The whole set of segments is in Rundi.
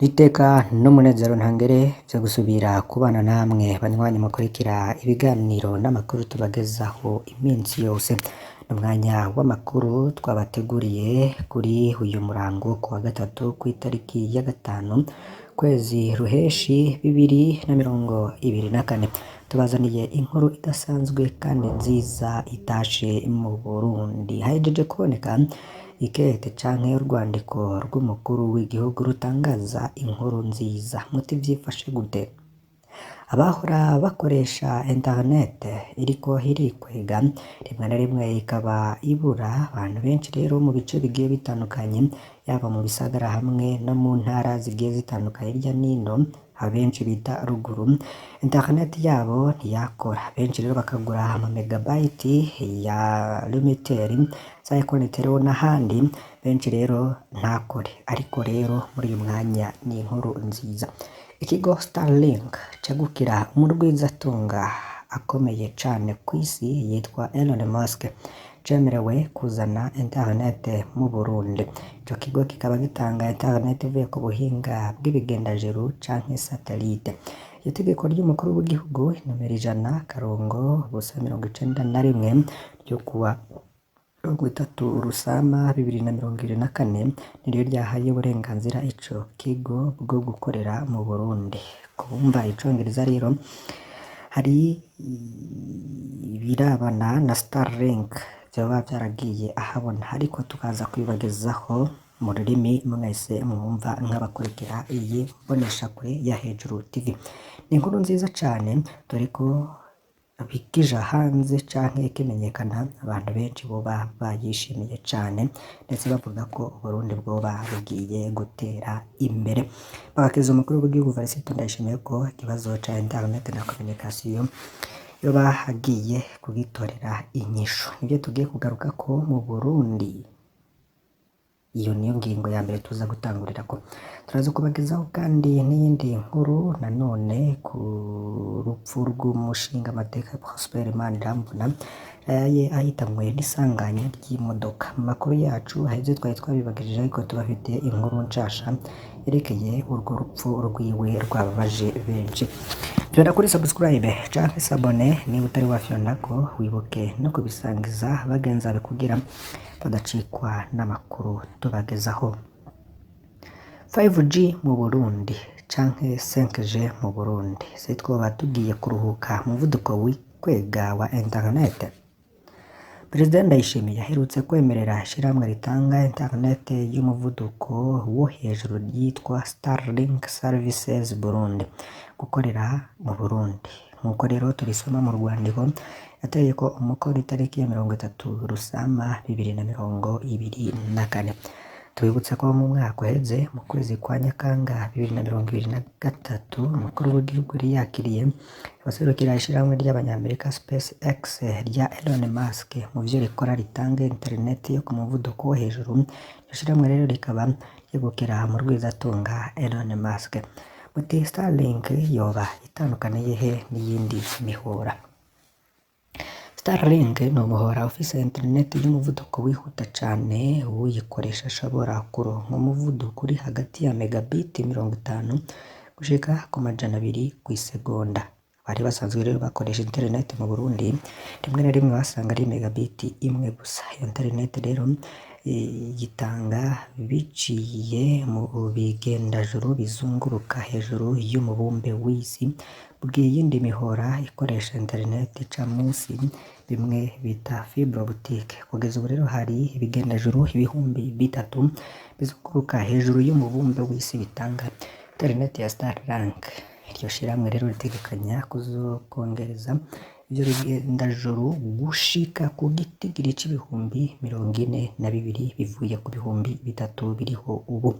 Iteka n'umunezero ntangere vyo gusubira kubana namwe banywanyi mukurikira ibiganiro n'amakuru tubagezaho iminsi yose. N'umwanya w'amakuru twabateguriye kuri uyu murango kuwa gatatu kw'itariki ya 5 kwezi ruheshi 2024. Tubazaniye inkuru idasanzwe kandi nziza itashe mu Burundi. Hahejeje kuboneka ikete canke urwandiko rw'umukuru w'igihugu rutangaza inkuru nziza. Muti vyifashe gute? Abahora bakoresha internet iriko irikwega rimwe na rimwe ikaba ibura, abantu benshi rero mu bice bigiye bitandukanye, yaba mu bisagara hamwe no mu ntara zigiye zitandukanye hirya nino, abenshi bita ruguru, internet yabo ntiyakora. Benshi rero bakagura ama megabyte ya Lumitel, za Econet n'ahandi, benshi rero ntakore. Ariko rero muri uyu mwanya ni inkuru nziza. Ikigo Starlink cegukira umurwizatunga akomeye cane kw'isi yitwa Elon Musk, cemerewe kuzana internet mu Burundi. Ico kigo kikaba gitanga internet ivuye ku buhinga bw'ibigendajuru canke satellite. Iryo tegeko ry'umukuru w'igihugu nomero 100-091 ryo kuwa 30 Rusama 2024 niryo ryahaye uburenganzira ico kigo bwo gukorera mu Burundi. Kubumva icongereza rero hari ibirabana na Starlink vyoba vyaragiye ahabona, ariko tukaza kubibagezaho mu rurimi mwese mwumva nk'abakurikira iyi mboneshakure ya Hejuru TV. Ni inkuru nziza cane dore ko bikija hanze canke ikimenyekana abantu benshi boba bayishimiye cane, ndetse bavuga ko Uburundi bwoba bugiye gutera imbere. Bagakeza umukuru w'igihugu Varisito Ndayishimiye ko ikibazo ca internet na communication yoba agiye kugitorera inyishu. Nivyo tugiye kugarukako mu Burundi. Iyo niyo ngingo ya mbere tuza gutangurirako. Turaza kubagezaho kandi n'iyindi nkuru nanone ku rupfu rw'umushingamateka Prosper Manirambona yaraye ahitanwe n'isanganya ry'imodoka. Mu makuru yacu hari ivyo twari twabibagejeje, ariko tubafitiye inkuru nshasha yerekeye urwo rupfu rwiwe rwababaje benshi. Fyonda kuri subscribe canke s'abonner niba utari wafyondako, wibuke no kubisangiza bagenzi bawe kugira badacikwa n'amakuru tubagezaho. 5G mu Burundi canke 5G mu Burundi, se twoba tugiye kuruhuka umuvuduko wikwega wa internet? Perezida Ndayishimiye aherutse kwemerera ishirahamwe ritanga internet y'umuvuduko wo hejuru ryitwa Starlink Services Burundi gukorera mu Burundi. Nkuko rero turisoma mu rwandiko yateyeko umukono itariki ya 30 Rusama 2024. Tubibutse ko mu mwaka uheze mu kwezi kwa Nyakanga 2023 umukuru w'igihugu yari yakiriye abaserukira ishirahamwe ry'abanyamerika SpaceX rya Elon Musk mu vyo rikora ritanga internet yo ku muvuduko wo hejuru. Iryo shirahamwe rero rikaba ryegukira mu rwizatunga Elon Musk. Muti Starlink yoba itandukaniye he n'iyindi mihora? Starlink ni umuhora ufise internet y'umuvuduko wihuta cane, uwuyikoresha ashobora kuronka umuvuduko uri hagati ya megabit 50 gushika ku 200 kw'isegonda. Abari basanzwe rero bakoresha internet mu Burundi rimwe na rimwe wasanga ari megabit imwe gusa. Iyo internet rero yitanga biciye mu bigendajuru bizunguruka hejuru y'umubumbe w'isi, bw'iyindi mihora ikoresha internet ica munsi, bimwe bita fibre optique. Kugeza ubu rero hari ibigendajuru 3000 bizunguruka hejuru y'umubumbe w'isi bitanga internet ya Starlink. Iryo shirahamwe rero ritegekanya kuzokongereza ivyo bigendajuru gushika ku gitigiri c'42.000 bivuye ku 3000 biriho ubu.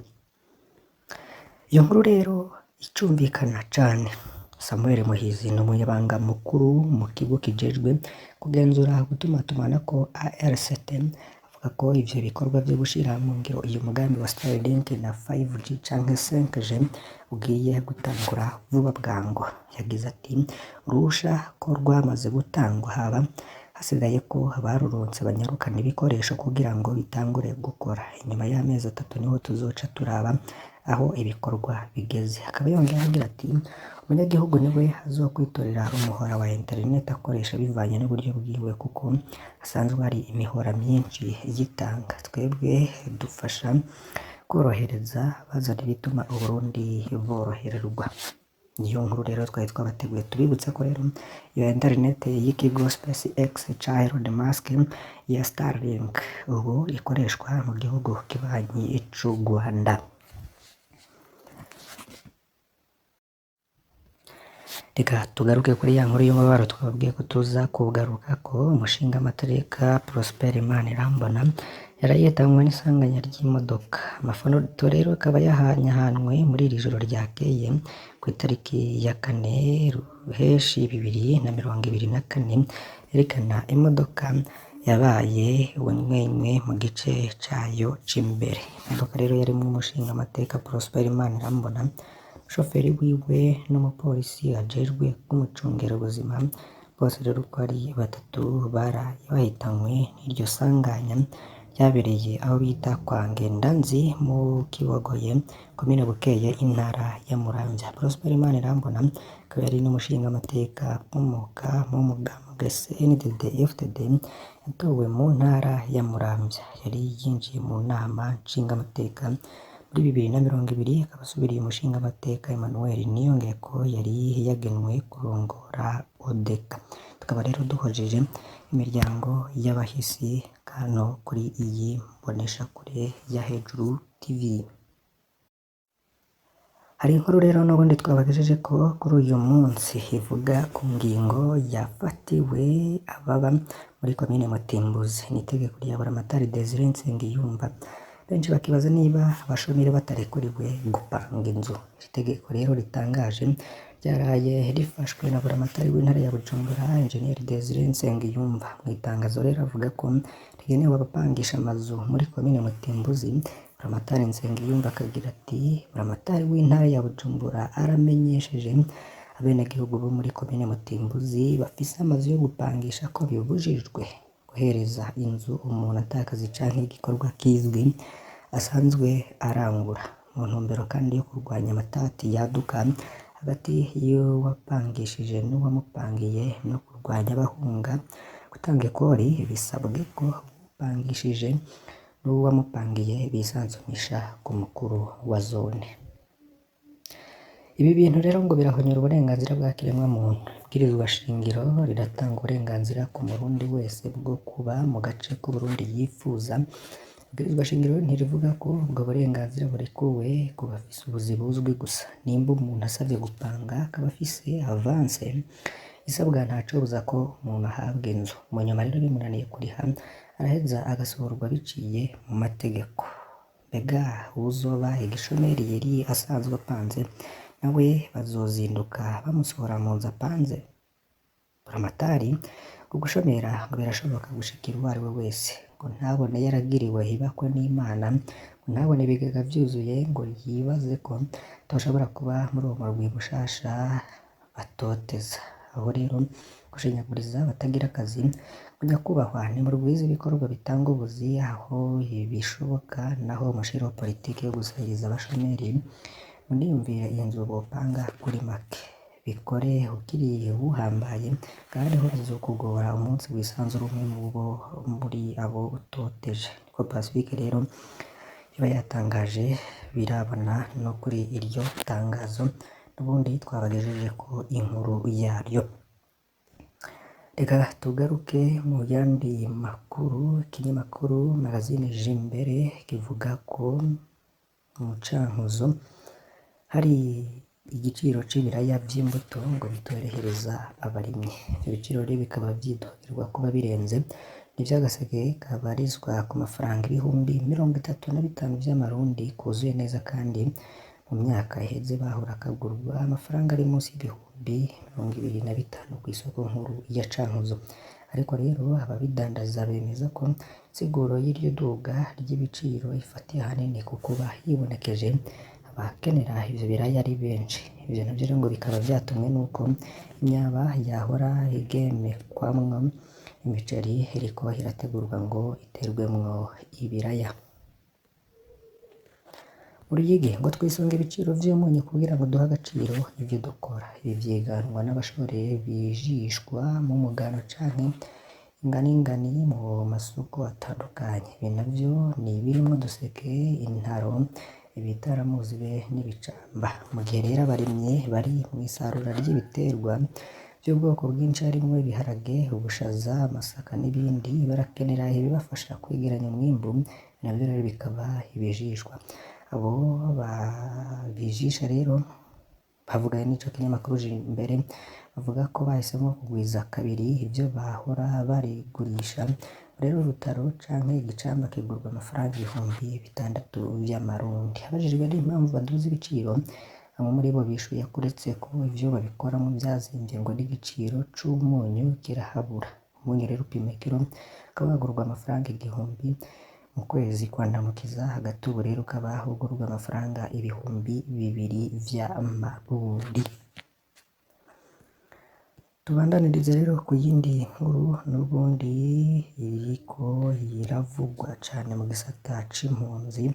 Iyo nkuru rero icumvikana cane. Samuel Muhizi ni umunyabanga mukuru mu kigo kijejwe kugenzura gutumatumanako ARCT, avuga ko ivyo bikorwa vyo gushira mu ngiro uyu mugambi wa Starlink na 5G canke 5G ugiye gutangura vuba bwangu. Yagize ati: uruhusha ko rwamaze gutangwa, haba hasigaye ko abaruronse banyarukana ibikoresho kugira ngo bitangure gukora. Inyuma y'amezi 3 niho tuzoca turaba aho ibikorwa bigeze. Akaba yongera agira ati umunyagihugu niwe azokwitorera umuhora wa internet akoresha bivanye n'uburyo bwiwe kuko hasanzwe hari imihora myinshi iyitanga. Twebwe dufasha korohereza bazana ibituma Uburundi borohererwa. Niyo nkuru rero twari twabateguye, tubibutsa ko rero iyo internet y'ikigo SpaceX ca Elon Musk ya Starlink ubu ikoreshwa mu gihugu kibanyi c'u Rwanda. Reka tugaruke kuri ya nkuru y'umubabaro twababwiye ko tuza kugarukako. Umushingamateka Prosper Manirambona yaraye n'isanganya ry'imodoka. Amafoto rero akaba yahanyahanwe muri iri joro ryakeye ku itariki ya 4 Ruheshi 2024, yerekana imodoka yabaye wenywenywe mu gice cayo c'imbere. Imodoka rero yarimwo umushingamateka Prosper Manirambona, shoferi wiwe n'umupolisi ajejwe kumucungera ubuzima. Bose rero uko ari batatu baraye bahitanywe n'iryo sanganya ryabereye aho bita kwa Ngendanzi mu Kibogoye, komine Bukeye, intara ya Muramvya. Prosper Manirambona akaba yari n'umushingamateka akomoka mu mugambwe CNDD-FDD yatowe mu ntara ya Muramvya. Yari yinjiye mu nama nshingamateka muri 2020, akaba asubiriye umushingamateka Emmanuel Niyongeko yari yagenwe kurongora ODECA. Tukaba rero duhojeje imiryango y'abahisi kano kuri iyi mboneshakure ya Hejuru TV. Hari inkuru rero n'ubundi twabagejeje ko kuri uyu munsi ivuga ku ngingo yafatiwe ababa muri komine Mutimbuzi. Ni itegeko rya Buramatari Desire Nsengiyumva. Benshi bakibaza niba abashomeri batarekuriwe gupanga inzu. Iri tegeko rero ritangaje ryaraye rifashwe na Buramatari w'intara ya Bujumbura, Engineer Desire Nsengiyumva. Mu itangazo rero avuga ko rigenewe abapangisha amazu muri komine Mutimbuzi. Buramatari Nsengiyumva akagira ati Buramatari w'intara ya Bujumbura aramenyesheje abenegihugu bo muri komine Mutimbuzi bafise amazu yo gupangisha ko bibujijwe guhereza inzu umuntu atakazi canke igikorwa kizwi asanzwe arangura. Mu ntumbero kandi yo kurwanya amatati yaduka hagati y'uwapangishije n'uwamupangiye no kurwanya abahunga gutanga ikori, bisabwe ko uwupangishije n'uwamupangiye bisanzumisha ku mukuru wa zone. Ibi bintu rero ngo birahonyora uburenganzira bwa kiremwamuntu. Ibwirizwa shingiro riratanga uburenganzira ku murundi wese bwo kuba mu gace k'Uburundi yifuza. Ibwirizwa shingiro ntirivuga ko ubwo burenganzira burekuwe ku bafise ubuzi buzwi gusa. Nimba umuntu asavye gupanga akaba afise avance isabwa, ntacobuza ko umuntu ahabwa inzu. Mu nyuma rero bimunaniye kuriha, araheza agasohorwa biciye mu mategeko. Mbega uwuzoba igishomeri yari asanzwe apanze nawe bazozinduka bamusohora mu nzu apanze? Buramatari ugushomera ngo birashoboka gushikira uwo ari we wese, ngo ntabone yaragiriwe ibakwe n'Imana, ngo ntabone ibigega vyuzuye, ngo yibaze ko atoshobora kuba muri uwo murwi mushasha batoteza. Aho rero gushinyaguriza abatagira akazi, ngo nyakubahwa nimurwize ibikorwa bitanga ubuzi aho bishoboka, naho mushireho politike yo gusahiriza abashomeri, muniyumvire inzu bopanga kuri make. Bikore ukiri uhambaye kandi ho bizokugora umunsi wisanzura umwe mubo muri abo utoteje. Niko Pacifique rero iba yatangaje birabana no kuri iryo tangazo n'ubundi twabagejeje ko inkuru yaryo. Reka tugaruke mu yandi makuru. Ikinyamakuru Magazine Jimbere kivuga ko mu Cankuzo hari igiciro c'ibiraya vy'imbuto ngo bitorohereza abarimyi. Ivyo biciro rero bikaba vyidogerwa kuba birenze. N'ivy'agaseke kabarizwa ku mafaranga 35,000 vy'amarundi kuzuye neza, kandi mu myaka iheze bahora kagurwa amafaranga ari munsi y'25,000 kw'isoko nkuru ya Cankuzo. Ariko rero ababidandaza bemeza ko insiguro y'iryo duga ry'ibiciro ifatiye ahanini ku kuba hibonekeje abakenera ivyo biraya ari benshi. Ivyo navyo rero ngo bikaba vyatumwe nuko imyaba yahora igemekwamwo imiceri iriko irategurwa ngo iterwemwo ibiraya. Mu Ruyigi ngo twisunga ibiciro vy'umunyu kugira ngo duhe agaciro ivyo dukora. Ibi vyiganwa n'abashoreye bijishwa mu mugano canke inganingani mu masoko atandukanye. Ibi navyo ni ibirimwo uduseke, intaro, ibitaramuzi be n'ibicamba. Mu gihe rero abarimyi bari mw'isarura ry'ibiterwa vy'ubwoko bwinshi harimwo ibiharage, ubushaza, amasaka n'ibindi, barakenera ibibafasha kwegeranya umwimbu, navyo rero bikaba ibijishwa. Abo bijisha rero bavuganye n'ico kinyamakuru Jimbere, bavuga ko bahisemwo kugwiza kabiri ivyo bahora barigurisha. Rero urutaro canke igicamba kigurwa amafaranga 6000 vy'amarundi. Abajijwe n'impamvu baduza ibiciro, bamwe muri bo bishuye ko uretse ko ivyo babikoramwo vyazimvye ngo n'igiciro c'umunyu kirahabura. Umunyu rero upima ikiro ukaba wagurwa amafaranga 1000 mu kwezi kwa Ndamukiza, hagati ubu rero ukaba ugurwa amafaranga 2000 vy'amarundi. Tubandanirize rero ku yindi nkuru n'ubundi iriko iravugwa cane mu gisata c'impunzi.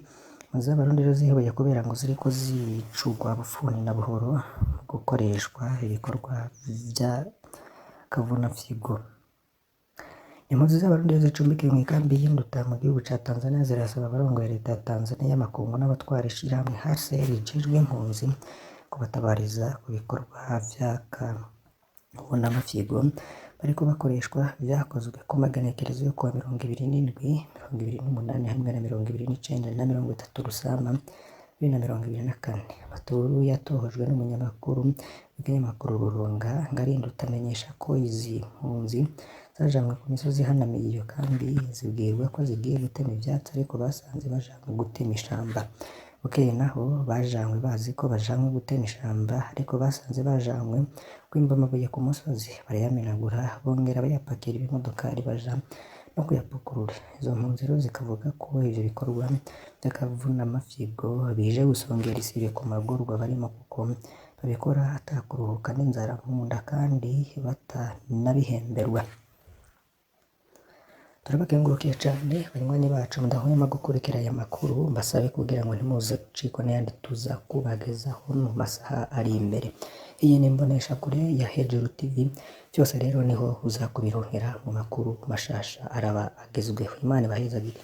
Impunzi z'Abarundi rero zihebeye kubera ngo ziriko zicugwa bufuni na buhoro mu gukoreshwa ibikorwa vy'akavunafyigo. Impunzi z'Abarundi zicumbikiwe mw'ikambi y'Induta mu gihugu ca Tanzania zirasaba abarongoye leta ya Tanzania, amakungu n'abatwara ishirahamwe HCR rijejwe impunzi kubatabariza ku bikorwa vy'akavunamafyigo bariko bakoreshwa vyakozwe ku magenekerezo yo kuwa 27, 28 hamwe na 29 na 30 Rusama 2024. Amakuru yatohojwe n'umunyamakuru w'ikinyamakuru Rurunga Ngarinduta amenyesha ko izi mpunzi zajanwe ku misozi ihanamiye iyo kambi zibwirwa ko zigiye gutema ivyatsi ariko basanze bajanwe gutema ishamba. Bukeye naho bajanwe bazi ko bajanwe gutema ishamba ariko basanze bajanwe kwimba amabuye ku musozi barayamenagura bongera bayapakira ibimodokari baja no kuyapakurura. Izo mpunzi rero zikavuga ko ivyo bikorwa vy'akavunamafyigo bije gusongera isibe ku magorwa barimo kuko babikora ata kuruhuka n'inzara mu nda kandi batanabihemberwa. Turabakengurukiye cane banywanyi bacu mudahwema gukurikira aya makuru, mbasabe kugira ngo ntimuze gucikwa n'ayandi tuza kubagezaho mu masaha ari imbere. Iyi ni imboneshakure ya Hejuru TV, vyose rero niho uza kubironkera mu makuru mashasha araba agezweho. Imana ibahezagire.